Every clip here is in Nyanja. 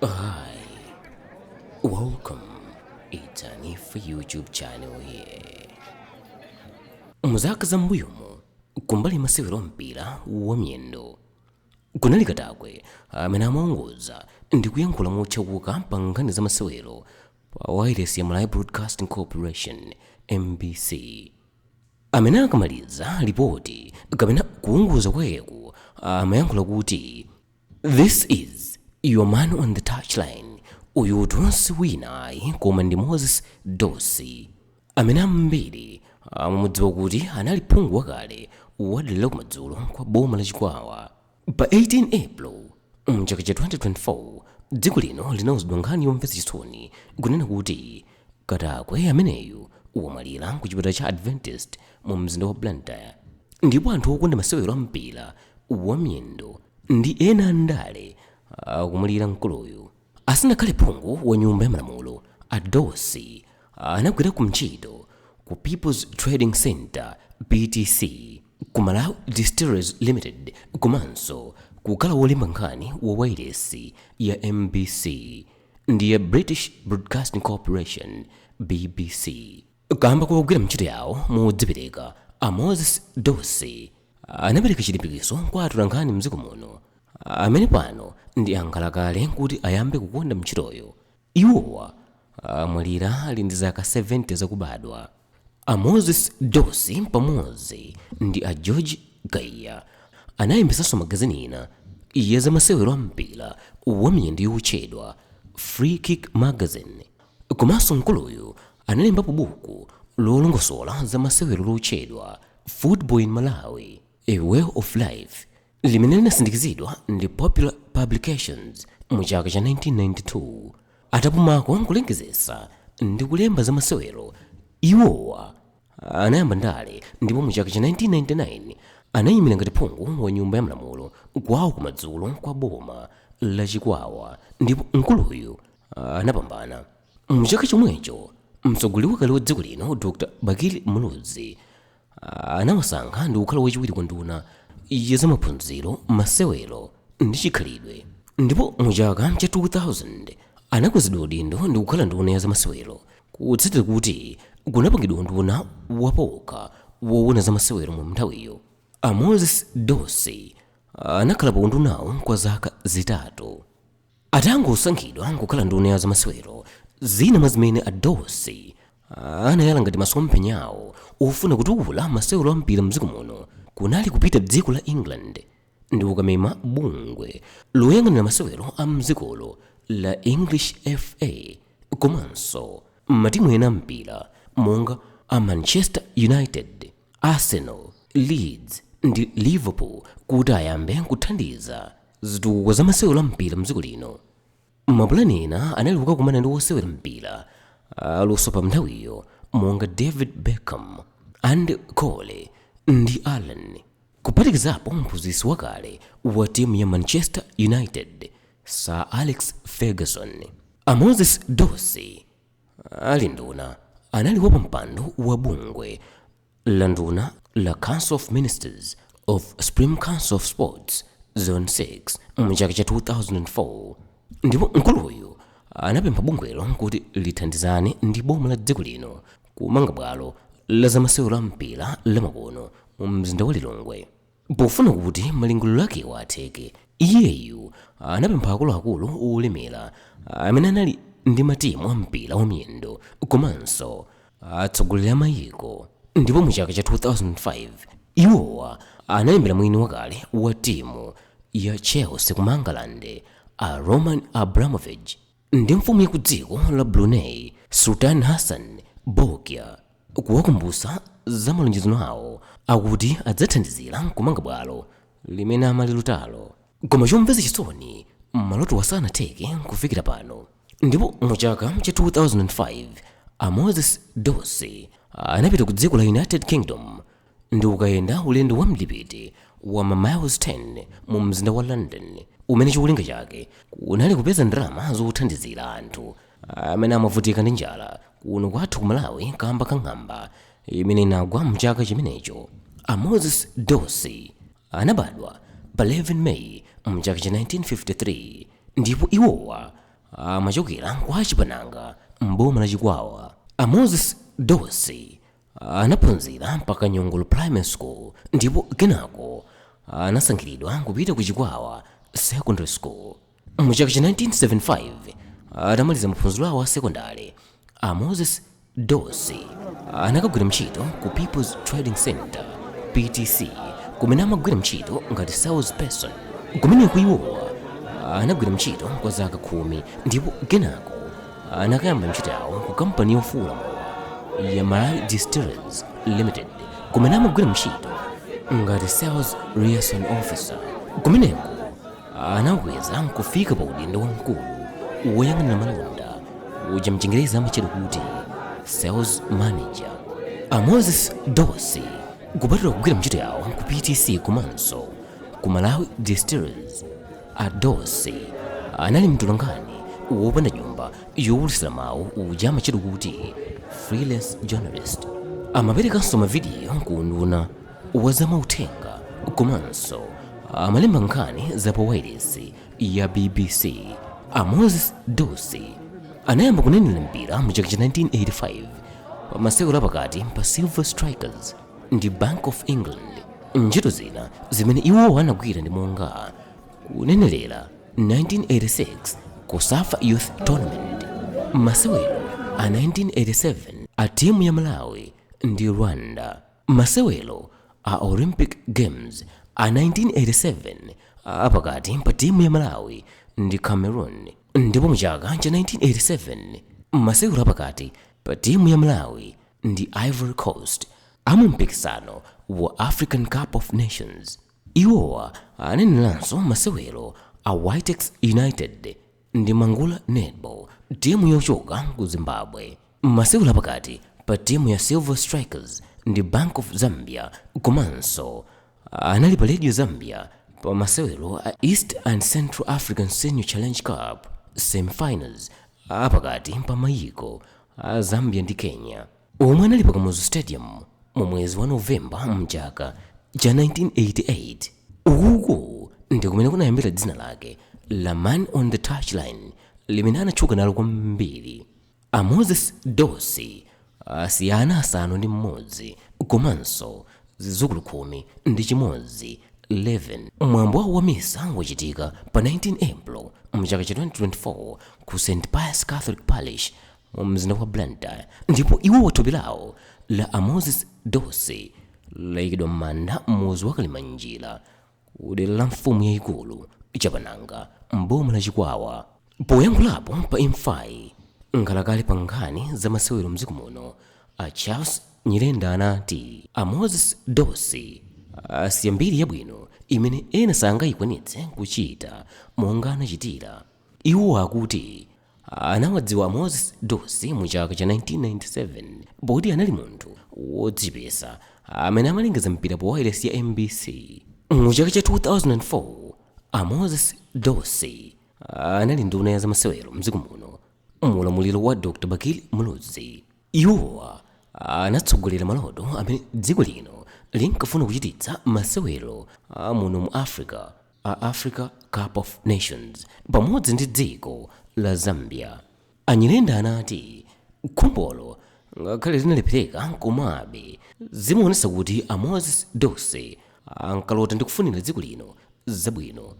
Hi, welcome. It's Hanifa YouTube channel here. Muzaka za mbuyomu, kumbali masewero mpira wa miyendo, kunali katakwe amene amaongoza ndi kuyankhula motchakuka pa nkhani za masewero pa wireless ya Malawi Broadcasting Corporation, MBC, amene akamaliza ripoti kapena kuunguza kwakeku amayankhula kuti, "This is your man on the touchline." Uyutu si wina ayi koma ndi Moses Dossi, amene ambiri amamudziwa kuti anali phungu wakale wa dera la kumadzulo kwa boma la Chikwawa. Pa 18 April mchaka cha 2024, dziko lino linauzidwa nkhani yomvetsa chisoni kunena kuti katakwe ameneyu wamwalira ku chipatala cha Adventist mu mzinda wa Blantyre, ndipo anthu okonda masewero a mpira wa miyendo ndi ena andale akumulira mkuluyu. Asanakhale phungu wa nyumba ya malamulo, a Dossi anagwira ku ntchito ku People's Trading Center, PTC, ku Malawi Distilleries Limited, komanso kukhala wolemba nkhani wa wailesi ya MBC ndi ya British Broadcasting Corporation, BBC. Kamba kogwira ntchito yawo modzipereka, a Moses Dossi anapereka chilimbikitso kwa atolankhani mdziko muno amene pano ndi ankhalakale kuti ayambe kukonda ntchitoyo. Iwowa amwalira ali ndi zaka 70 zakubadwa. A Moses Dossi pamodzi ndi a George Gaiya anayimbisanso magazini ina ya zamasewero a mpira wa miyendo yotchedwa Free Kick Magazine. Komanso mkuluyu analembapo buku lolongosola zamasewero lotchedwa Football in Malawi: A Way of Life, limene linasindikizidwa ndi Popular Publications mu chaka cha 1992. Atapumako nkulengezesa ndi kulemba zamasewero, iwowa anayamba ndale, ndipo mu chaka cha 1999 anayimira ngati phungu wa nyumba ya malamulo kwawo kumadzulo kwa boma la Chikwawa, ndipo mkuluyu anapambana. Mu chaka chomwecho, mtsogoleri wakale wa dziko lino Dr Bakili Muluzi anawasankha ndi kukhala wachiwiri kwa nduna ya zamaphunziro, masewero ndi chikhalidwe, ndipo mu chaka cha 2000 anakwezedwa udindo ndi kukhala nduna ya zamasewero, kutsatira kuti kunapangidwa nduna wapokha woona zamasewero. Mu nthawiyo, a Moses Dossi anakhala pa undunawo kwa zaka 3. Atangosankhidwa kukhala nduna ya zamasewero, zina mwa zimene a Dossi anayala ngati masomphenya awo ofuna kutukula masewero a mpira mdziko muno kunali kupita dziko la England ndi kukamema bungwe loyang'anira masewero a mdzikolo la English FA, komanso matimu ena mpira monga a Manchester United, Arsenal, Leeds ndi Liverpool kuti ayambe kuthandiza zitukuko za masewero a mpira mdziko lino. Mapulani ena anali kukakumana ndi wosewera mpira aluso pa nthawiyo monga David Beckham, Andy Cole ndi Allen, kuphatikizapo mphunzitsi wakale wa timu ya Manchester United, Sir Alex Ferguson. A Moses Dossi ali nduna anali wapampando wa bungwe la nduna la Council of Ministers of Supreme Council of Sports Zone 6 mu chaka cha 2004, ndipo mkuluyu anapempha bungwelo kuti lithandizane ndi boma la dziko lino kumanga bwalo la zamasewero a mpira lamakono mu mzinda wa Lilongwe. Pofuna kuti malingaliro akewo atheke, iyeyu anapempha akuluakulu olemera amene anali ndi matimu a mpira wa miyendo komanso atsogoleri a mayiko, ndipo mu chaka cha 2005 iwowa analembera mwini wakale wa timu ya Chelsea ku Mangalande, a Roman Abramovich, ndi mfumu ya ku dziko la Brunei, Sultan Hassan Bolkiah, kuwakumbutsa za malonjezano awo akuti adzathandizira kumanga bwalo limene amalilotalo. Koma chomvetsa chisoni, maloto asanatheke kufikira pano. Ndipo mu chaka cha 2005 a Moses Dossi anapita ku dziko la United Kingdom ndi kukayenda ulendo wa mdipiti wa ma miles 10 mu mzinda wa London, umene cholinga chake kunali kupeza ndalama zothandizira anthu amene amavutika ndi njala kuno kwathu ku Malawi kamba ka ng'amba imene inagwa mchaka chimenecho. A Moses Dossi anabadwa pa 11 May mchaka cha 1953, ndipo iwowa Amachokera kwa Chipananga mboma la Chikwawa. A Moses Dossi anaphunzira mpaka Nyongolo Primary School ndipo kenako anasankhidwa kupita ku Chikwawa Secondary School. Mu chaka cha 1975, atamaliza maphunziro awo a sekondari, a Moses Dossi anakagwira ntchito ku People's Trading Center, PTC, kumene amagwira ntchito ngati salesperson. Kumeneko iwowa anagwira ntchito kwa zaka 10 ndipo kenako anakayamba ntchito yawo ku kampani yofula mowa ya Malawi Distillers Limited, kumene amagwira ntchito ngati sales liaison officer. Kumeneko anakweza nkufika pa udindo wamkulu woyang'anira malonda, uja mchingerezi amatchedwa kuti sales manager. A Moses Dossi, kupatula kugwira ntchito yawo ku PTC komanso ku Malawi Distillers, a Dossi anali mtolankhani wopanda nyumba yowulutsira mawu, uja amatchedwa kuti freelance journalist. Amaperekanso mavidiyo ku unduna wa zamauthenga komanso amalemba nkhani za pa wailesi ya BBC. A Moses Dossi anayamba kunenera mpira mu chaka cha 1985 pa masewero apakati pa Silver Strikers ndi Bank of England. Ntchito zina zimene iwo anagwira ndi monga kunenerera 1986 COSAFA Youth Tournament, masewero a 1987 a timu ya Malawi ndi Rwanda, masewero a Olympic Games a 1987 apakati pa timu ya Malawi ndi Cameroon, ndipo muchaka cha 1987 masewero apakati pa timu ya Malawi ndi Ivory Coast amumpikisano wa African Cup of Nations. Iwowa aneneranso masewero a Whitex United ndi Mangula Netball, timu yochoka ku Zimbabwe, masewero apakati pa timu ya Silver Strikers ndi Bank of Zambia, komanso anali pa Radio Zambia pa masewero a East and Central African Senior Challenge Cup semifinals apakati pa mayiko a Zambia ndi Kenya, omwe anali pa Kamuzu Stadium mu mwezi wa Novemba mchaka cha 1988. Ukuku ndi kumene kunayambira dzina lake la Man on the Touchline limene anatchuka nalo kwambiri. A Moses Dossi asiya ana 6 komanso zidzukulu 11. Mwambo wawo wa misa wachitika pa 19 April mchaka cha 2024 ku St Pius Catholic Parish mu mzinda wa Blantyre, ndipo iwo thupi lawo la a Moses Dossi layikidwa m'manda m'mudzi wa Kalimanjira kudera la mfumu yayikulu Chapananga mboma la Chikwawa. Poyankhulapo pa imfayi, nkhalakale pa nkhani za masewero mdziko muno a Charles Nyirenda anati a Moses Dossi asiya mbiri yabwino imene ena sangayikwanitse kuchita monga anachitira. Iwo akuti anawadziwa a Moses Dossi mu chaka cha 1997 poti anali munthu wodzipesa amene amalengeza mpira pa wailesi ya MBC. Mu chaka cha 2004 a Moses Dossi anali nduna ya zamasewero mdziko muno muulamuliro wa Dr Bakili Muluzi. Iwowa anatsogolera maloto amene dziko lino linkafuna kuchititsa masewero a muno mu Africa a Africa Cup of Nations pamodzi ndi dziko la Zambia. Anyirenda anati khumbolo ngakhale linalephera, komabe zimaonetsa kuti a Moses Dossi ankalota ndi kufunira dziko lino zabwino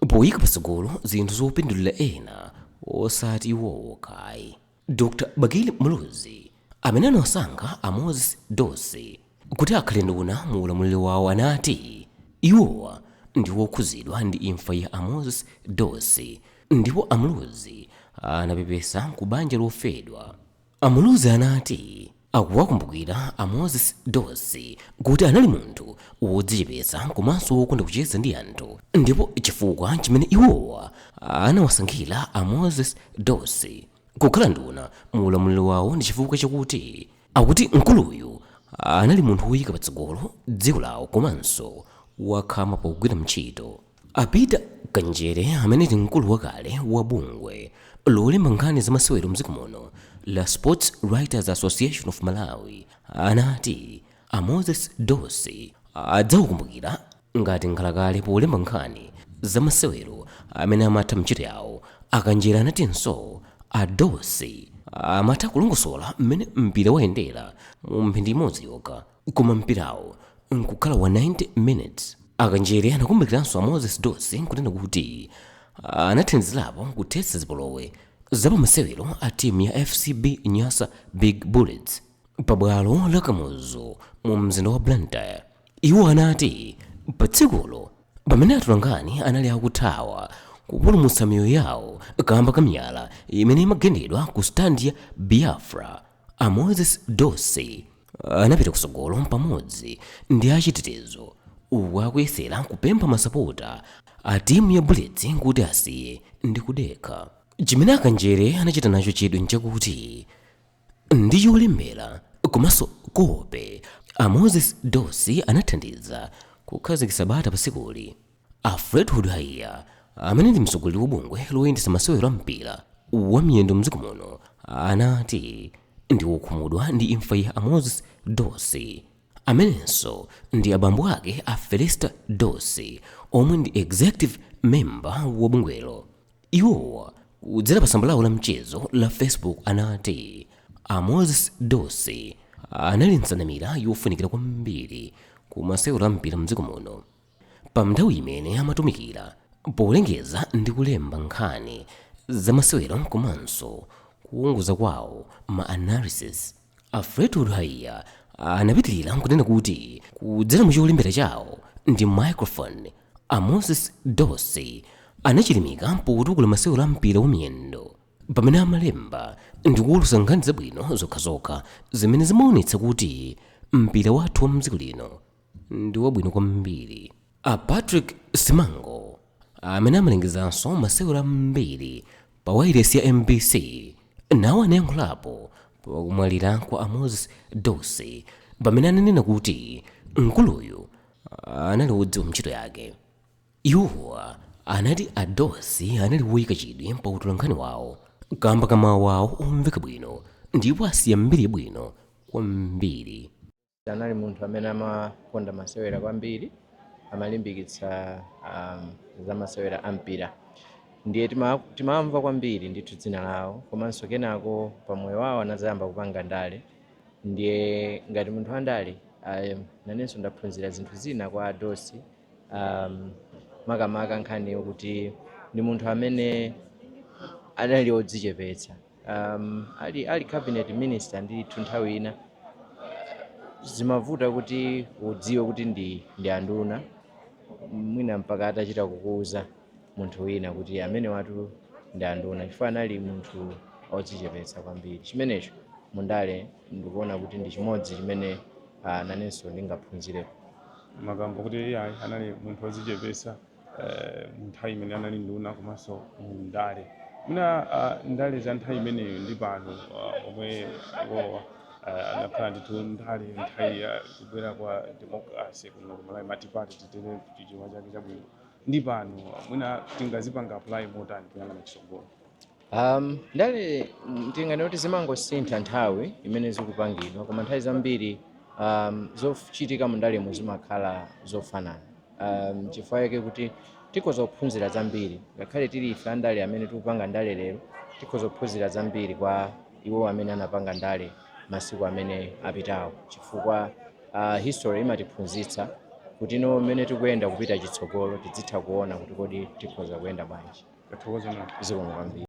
poyika patsogolo zinthu zopindulira ena osati iwowo kayi. Dr Bakili Muluzi, amene anawasankha a Moses Dossi kuti akhale nduna mu ulamuliro wawo, anati iwowa ndi wokhuzidwa ndi imfa ya a Moses Dossi, ndipo a Muluzi anapepesa ku banja lofedwa. A Muluzi anati akuwakumbukira a Moses Dossi kuti anali munthu wodzichepetsa komanso wokonda kucheza ndi anthu, ndipo chifukwa chimene iwowa anawasankhira a Moses Dossi kukhala nduna mu ulamuliro wawo ndi chifukwa chakuti akuti mkuluyu anali munthu woyika patsogolo dziko lawo komanso wakhama pogwira ntchito. A Peter Kanjere, amene ndi mkulu wakale wa bungwe lolemba nkhani za masewero mdziko muno la Sports Writers Association of Malawi, anati a Moses Dossi adzawakumbukira ngati nkhalakale polemba nkhani za masewero amene amatha ntchito yawo. Akanjera anatinso a Dossi amatha kulongosola mmene mpira wayendera mu mphindi imodzi yokha, koma mpirawo nkukhala wa 90 minutes. Akanjere anakumbukiranso a Moses Dossi nkunena kuti anathandizirapo kuthetsa zipolowe zapamasewero a timu ya FCB Nyasa Big Bullets pabwalo la Kamuzu mu mzinda wa Blantyre. Iwo anati pa tsikulo pamene atolankhani anali akuthawa kupulumutsa miyoyo yawo kamba ka miyala imene imagendedwa ku stand ya Biafra, a Moses Dossi anapita kutsogolo pamodzi ndi achitetezo wakuyesera kupempha masapota a timu ya Bullets kuti asiye ndi kudekha. Chimene Akanjere anachita nacho chidwi nchakuti ndi cholembera komanso kope a Moses Dossi anathandiza kukhazikitsa bata pasikuli. A Fredwood Haiya, amene ndi mtsogoleri wa bungwe loyendetsa masewero a mpira wa miyendo mdziko muno, anati ndi wokhumudwa ndi imfa ya a Moses Dossi, amenenso ndi abambo ake a Felista Dossi, omwe ndi executive member wa bungwelo. Iwowa kudzera pa tsamba lawo la mchezo la Facebook anati a Moses Dossi anali nsanamira yofunikira kwambiri ku masewero a mpira mdziko muno pa nthawi imene amatumikira polengeza ndi kulemba nkhani za masewero komanso kuwunguza kwawo ma analysis. A Fredwood Haiya anapitirira nkunena kuti kudzera mu cholembera chawo ndi microphone, a Moses Dossi anachilimika potukula masewero a mpira wa miyendo pamene amalemba ndi kuwulutsa nkhani zabwino zokhazokha zimene zimaonetsa kuti mpira wathu wa mdziko lino ndi wabwino kwambiri. A Patrick Simango, amene amalengezanso masewero ambiri pa wailesi ya MBC, nawo anayankhulapo pakumwalira kwa a Moses Dossi pamene ananena kuti mkuluyu anali wodziwa ntchito yake. Iwowa anati a Dossi anali woyika chidwi pa utolankhani wawo kamba ka mawu awo omveka bwino, ndipo asiya mbiri yabwino kwambiri. Anali munthu amene amakonda masewera kwambiri, amalimbikitsa za masewera a mpira, ndiye timamva kwambiri ndithu dzina lawo. Komanso kenako pamoyo wawo anadzayamba kupanga ndale, ndiye ngati munthu wandale nanenso ndaphunzira zinthu zina kwa Dossi, makamaka nkhani yokuti ndi munthu amene anali odzichepetsa. Ali cabinet minister ndithu, nthawi ina zimavuta kuti udziwe kuti ndi anduna, mwina mpaka atachita kukuuza munthu wina kuti amene watu ndi anduna, chifukwa anali munthu odzichepetsa kwambiri. Chimenecho mundale ndikuona kuti ndi chimodzi chimene nanenso ndingaphunzirepo. Makambo kuti iye anali munthu wodzichepetsa mu nthawi imene anali nduna komanso mu ndale, mwina ndale za nthawi imeneyo ndi pano, omwe iwowa anakhala ndithu ndale nthawi ya kubwera kwa democracy kuno ku Malawi, multi-party titere chichewa chake chabwino, ndi pano mwina tingazipanga apply motani kuyang'ana chitsogolo? Ndale tingani kuti zimangosintha nthawi imene zikupangidwa, koma nthawi zambiri zochitika mu ndalemo zimakhala zofanana, chifukwa chake kuti tikhoza kuphunzira zambiri. Ngakhale tili ife andale amene tikupanga ndale lero, tikhoza kuphunzira zambiri kwa iwo amene anapanga ndale masiku amene apitawo, chifukwa history imatiphunzitsa kuti no mmene tikuyenda kupita chitsogolo tidzitha kuona kuti kodi tikhoza kuyenda bwanji. Tathokoza nawo. Zikomo kwambiri.